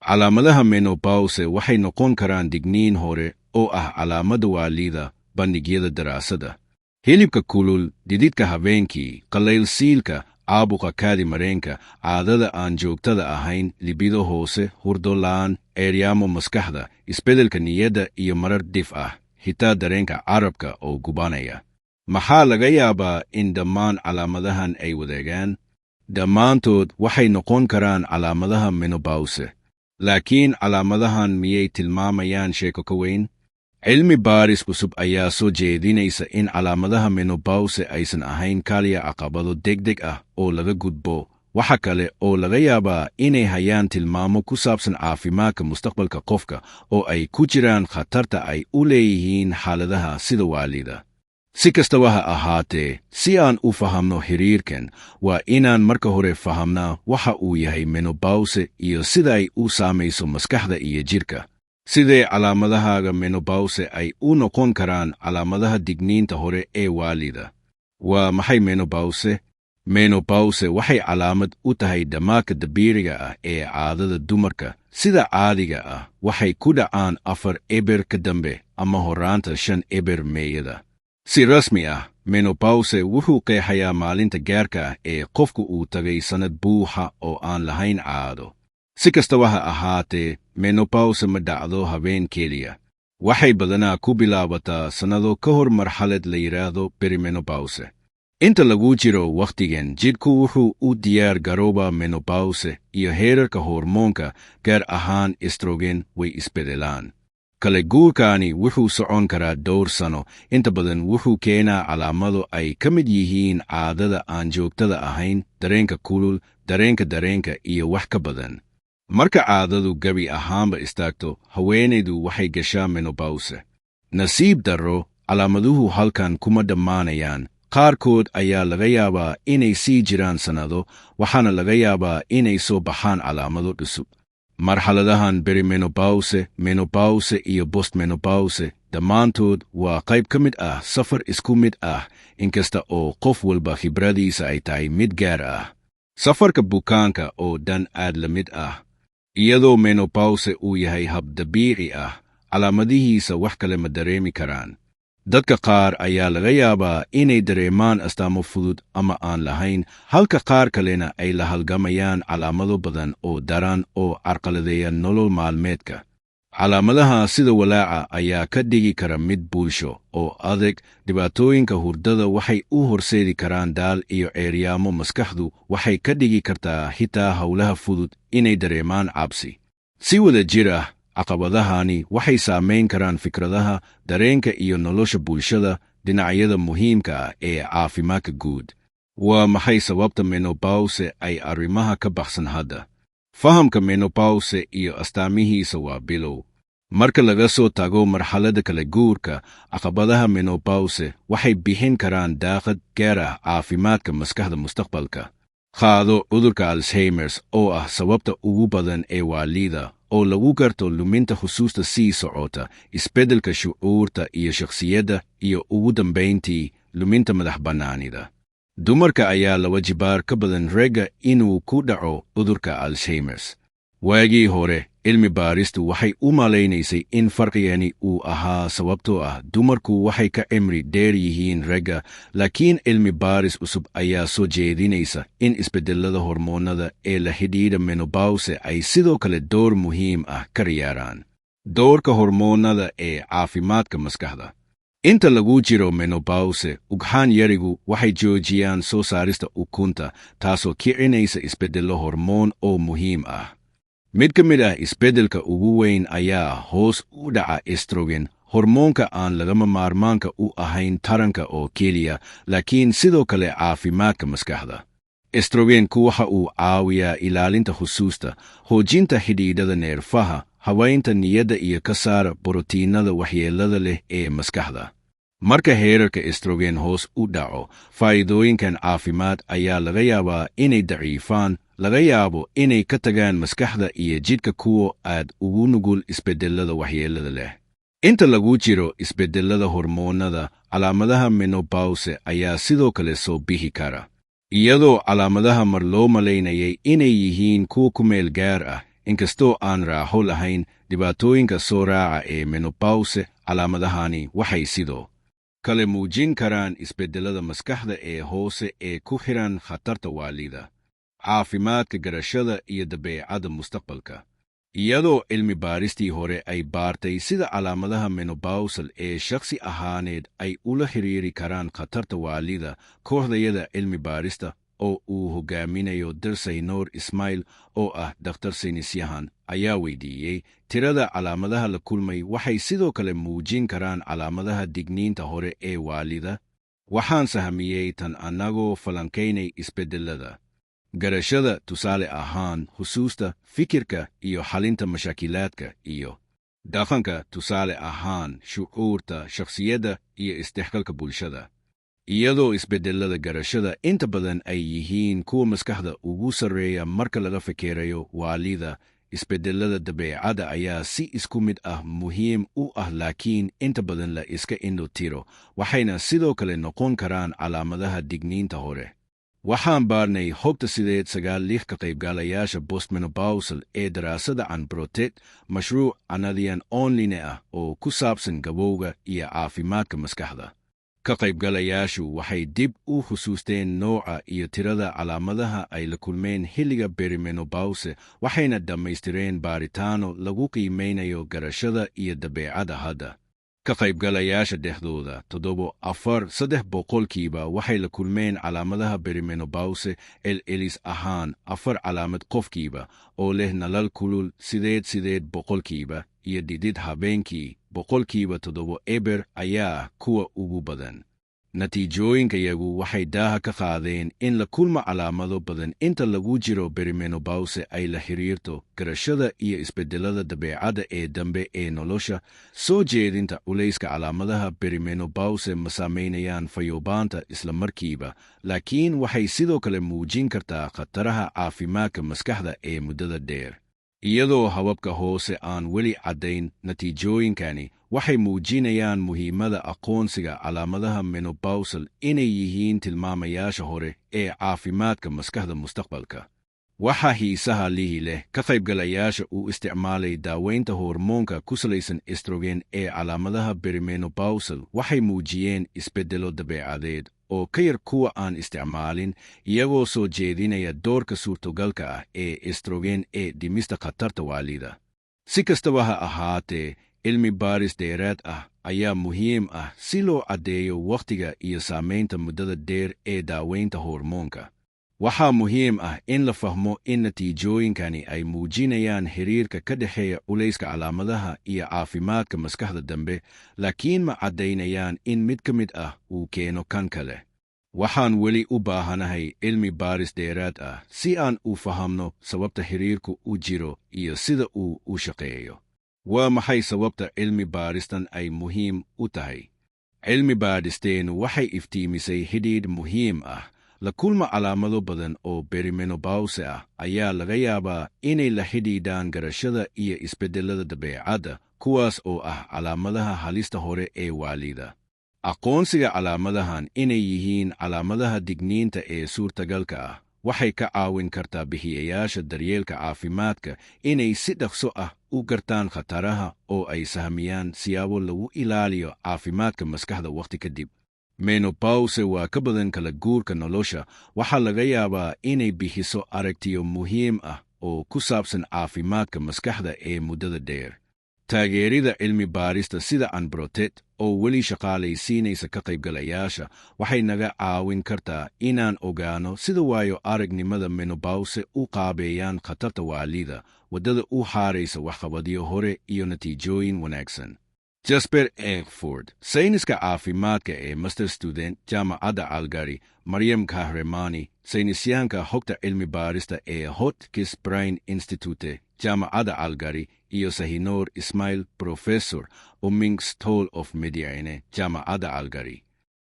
Calaamadaha menopause waxay noqon karaan digniin hore oo ah calaamadda waalida. Bandhigyada daraasadda: hilibka kulul, dhididka habeenkii, qallayl siilka, caabuqa kaadi mareenka, caadada aan joogtada ahayn, libido hoose, hurdo la'aan, ceeryaamo maskaxda, isbeddelka niyadda iyo marar dhif ah xitaa dareenka carabka oo gubanaya. Maxaa laga yaabaa in dhammaan calaamadahan ay wadaagaan? Dhammaantood waxay noqon karaan calaamadaha menopause. Laakiin calaamadahan miyay tilmaamayaan sheeko ka weyn? Cilmi baaris cusub ayaa soo jeedinaysa in calaamadaha menopause aysan ahayn kaliya caqabado degdeg ah oo laga gudbo. Waxa kale oo laga yaabaa inay hayaan tilmaamo ku saabsan caafimaadka mustaqbalka qofka, oo ay ku jiraan khatarta ay u leeyihiin xaaladaha sida waalida. Si kastaba ha ahaatee, si aan u fahamno xiriirkan, waa inaan marka hore fahamnaa waxa uu yahay menopause iyo sida ay u saamayso maskaxda iyo jidhka. Sidee calaamadahaaga menopause ay u noqon karaan calaamadaha digniinta hore ee waalida? Waa maxay menopause? Menopause waxay calaamad u tahay dhammaadka dabiiciga ah ee caadada dumarka. Sida caadiga ah waxay ku dhacaan 4-0 ka dambe ama horaanta 5-0 meeyada. Si rasmi ah, menopause wuxuu qeexayaa maalinta gaarka ah ee qofku uu tagay sannad buuxa oo aan lahayn caado. Si kastaba ha ahaatee, menopause ma dhacdo habeen keliya. Waxay badanaa ku bilaabataa sannado ka hor marxalad la yidhaahdo perimenopause. Inta lagu jiro wakhtigan, jidhku wuxuu u diyaar garoobaa menopause iyo heerarka hormoonka, gaar ahaan estrogen, way isbedelaan. Kale guurkaani wuxuu socon karaa dhowr sano. Inta badan wuxuu keenaa calaamado ay ka mid yihiin caadada aan joogtada ahayn, dareenka kulul, dareenka dareenka iyo wax ka badan. Marka caadadu gabi ahaanba istaagto, haweenaydu waxay gashaa menopause. Nasiib darro, calaamaduhu halkan kuma dhammaanayaan. Qaarkood ayaa laga yaabaa inay sii jiraan sannado, waxaana laga yaabaa inay soo baxaan calaamado cusub. Marxaladahan perimenopause, menopause iyo postmenopause dhammaantood waa qayb ka mid ah safar isku mid ah, inkasta oo qof walba khibradiisa ay tahay mid gaar ah. Safarka bukaanka oo dhan aad la mid ah. Iyadoo menopause uu yahay hab dabiici ah, calaamadihiisa wax kale ma dareemi karaan. Dadka qaar ayaa laga yaabaa inay dareemaan astaamo fudud ama aan lahayn, halka qaar kalena ay la halgamayaan calaamado badan oo daran oo carqaladeeya nolol maalmeedka. Calaamadaha sida walaaca ayaa ka dhigi kara mid bulsho oo adag. Dhibaatooyinka hurdada waxay u horseedi karaan daal iyo ceeryaamo maskaxdu. Waxay ka dhigi kartaa xitaa howlaha fudud inay dareemaan cabsi. Si wada jir ah, caqabadahani waxay saamayn karaan fikradaha, dareenka iyo nolosha bulshada, dhinacyada muhiimka ah ee caafimaadka guud. Waa maxay sababta menopause ay arrimaha ka baxsan hadda? Fahamka menopause iyo astaamihiisa waa bilow. Marka laga soo tago marxaladda kala guurka, caqabadaha menopause waxay bixin karaan daaqad gaar ah caafimaadka maskaxda mustaqbalka. Qaado cudurka Alzheimers, oo ah sababta ugu badan ee waalida, oo lagu garto luminta xusuusta sii socota, isbeddelka shucuurta iyo shakhsiyadda, iyo ugu dambayntii luminta madax bannaanida. Dumarka ayaa laba jibaar ka badan ragga inuu ku dhaco cudurka Alzheimers. Waagii hore, cilmi baaristu waxay u malaynaysay in farqigani uu ahaa sababtoo ah dumarku waxay ka cimri dheer yihiin ragga, laakiin cilmi baaris cusub ayaa soo jeedinaysa in isbeddelada hormoonnada ee la xidhiidha menopause ay sidoo kale door muhiim ah ka ciyaaraan. Doorka hormoonnada ee caafimaadka maskaxda. Inta lagu jiro menopause, ugxaan yarigu waxay joojiyaan soo saarista ukunta, taasoo kicinaysa isbeddello hormoon oo muhiim ah. Mid ka mid ah isbeddelka ugu weyn ayaa hoos u dhaca estrogen, hormoonka aan lagama maarmaanka u ahayn taranka oo keliya, laakiin sidoo kale caafimaadka maskaxda. Estrogenku waxa uu caawiyaa ilaalinta xusuusta, xoojinta xidhiidhada neerfaha, hawaynta niyadda iyo ka saara borotiinada waxyeellada leh ee maskaxda. Marka heerarka estrogen hoos u dhaco, faa'iidooyinkan caafimaad ayaa laga yaabaa inay daciifaan, laga yaabo inay ka tagaan maskaxda iyo jidhka kuwo aad ugu nugul isbeddelada waxyeellada leh. Inta lagu jiro isbeddelada hormoonnada, calaamadaha menopause ayaa sidoo kale soo bixi kara. Iyadoo calaamadaha mar loo malaynayay inay yihiin kuwa ku meel gaar ah, Inkastoo aan raaxo lahayn dhibaatooyinka soo raaca ee menopause, calaamadahani waxay sidoo kale muujin karaan isbeddelada maskaxda ee hoose ee ku xiran khatarta waalida, caafimaadka garashada iyo dabeecadda mustaqbalka. Iyadoo cilmi baaristii hore ay baartay sida calaamadaha menopausal ee shakhsi ahaaneed ay ula xiriiri karaan khatarta waalida, kooxdayada cilmi baarista oo uu hogaaminayo Dr Sainoor Ismail oo ah dhakhtar saynisyahan ayaa weydiiyey tirada calaamadaha la kulmay waxay sidoo kale muujin karaan calaamadaha digniinta hore ee waalida. Waxaan sahamiyey tan annagoo falankaynay isbeddelada garashada, tusaale ahaan xusuusta, fikirka iyo xalinta mashaakilaadka, iyo dhaqanka, tusaale ahaan shucuurta, shakhsiyadda iyo isdhexgalka bulshada. Iyadoo isbeddelada garashada inta badan ay yihiin kuwa maskaxda ugu sarreeya marka laga fekerayo waalida, isbeddelada dabeecadda ayaa si isku mid ah muhiim u ah laakiin inta badan la iska indho tiro, waxayna sidoo kale noqon karaan calaamadaha digniinta hore. Waxaan baarnay xogta 896 ka qaybgalayaasha postmenopausal ee daraasada CanProtect, mashruuc Canadian online ah oo ku saabsan gabowga iyo caafimaadka maskaxda. Ka qaybgalayaashu waxay dib u xusuusteen nooca iyo tirada calaamadaha ay la kulmeen xilliga perimenopause, waxayna dhammaystireen baaritaano lagu qiimeynayo garashada iyo dabeecadda hadda. Ka qaybgalayaasha dhexdooda, 7.43% waxay la kulmeen calaamadaha perimenopause, celcelis ahaan afar calaamad qofkiiba, oo leh nalal kulul 8.8% iyo dhidid habeenkii 7.0% ayaa ah kuwa ugu badan. Natiijooyinkayagu waxay daaha ka qaadeen in la kulma calaamado badan inta lagu jiro perimenopause ay la xiriirto garashada iyo isbeddelada dabeecadda ee dambe ee nolosha. Soo jeedinta culayska calaamadaha perimenopause ma saameynayaan fayoobaanta isla markiiba, laakiin waxay sidoo kale muujin kartaa khataraha caafimaadka maskaxda ee muddada dheer. Iyadoo hababka hoose aan weli caddayn, natiijooyinkani waxay muujinayaan muhiimada aqoonsiga calaamadaha menopausal inay yihiin tilmaamayaasha hore ee caafimaadka maskaxda mustaqbalka. Waxaa xiisaha lihi leh, ka qaybgalayaasha uu isticmaalay daaweynta hormoonka ku salaysan estrogen ee calaamadaha perimenopausal waxay muujiyeen isbeddelo dabeecadeed oo ka yar kuwa aan isticmaalin, iyagoo soo jeedinaya doorka suurtogalka ah ee estrogen ee dhimista khatarta waalida. Si kastaba ha ahaatee, cilmi baaris dheeraad ah ayaa muhiim ah si loo caddeeyo wakhtiga iyo saamaynta muddada dheer ee daaweynta hormoonka. Waxaa muhiim ah in la fahmo in natiijooyinkani ay muujinayaan xiriirka ka dhexeeya culayska calaamadaha iyo caafimaadka maskaxda dambe, laakiin ma caddaynayaan in mid ka mid ah uu keeno kan kale. Waxaan weli u baahanahay cilmi baaris dheeraad ah si aan u fahamno sababta xiriirku u jiro iyo sida uu u shaqeeyo. Waa maxay sababta cilmi baaristan ay muhiim u tahay? Cilmi baadhisteennu waxay iftiimisay xidhiidh muhiim ah. La kulma calaamado badan oo perimenopause ah ayaa laga yaabaa inay la xidhiidhaan garashada iyo isbeddelada dabeecadda, kuwaas oo ah calaamadaha halista hore ee waalida. Aqoonsiga calaamadahan inay yihiin calaamadaha digniinta ee suurtagalka ah waxay ka caawin kartaa bixiyayaasha daryeelka caafimaadka inay si dhaqso ah u gartaan khataraha oo ay sahmiyaan siyaabo lagu ilaaliyo caafimaadka maskaxda wakhti kadib. Menopause waa ka badan kala guurka nolosha. Waxaa laga yaabaa inay bixiso aragtiyo muhiim ah oo ku saabsan caafimaadka maskaxda ee muddada dheer. Taageerida cilmi baarista sida CanProtect oo weli shaqaalaysiinaysa ka qaybgalayaasha waxay naga caawin kartaa inaan ogaano sida waayo aragnimada menopause u qaabeeyaan khatarta waalida, waddada u xaaraysa waxqabadyo hore iyo natiijooyin wanaagsan. Jasper Eckford, sayniska caafimaadka ee master student, Jaamacadda Calgary. Maryam Kahremani, saynisyahanka xogta cilmi baarista ee Hotchkiss Brain Institute, Jaamacadda Calgary, iyo Sahinoor Ismail, professor Uming School of Medicine, Jaamacadda Calgary.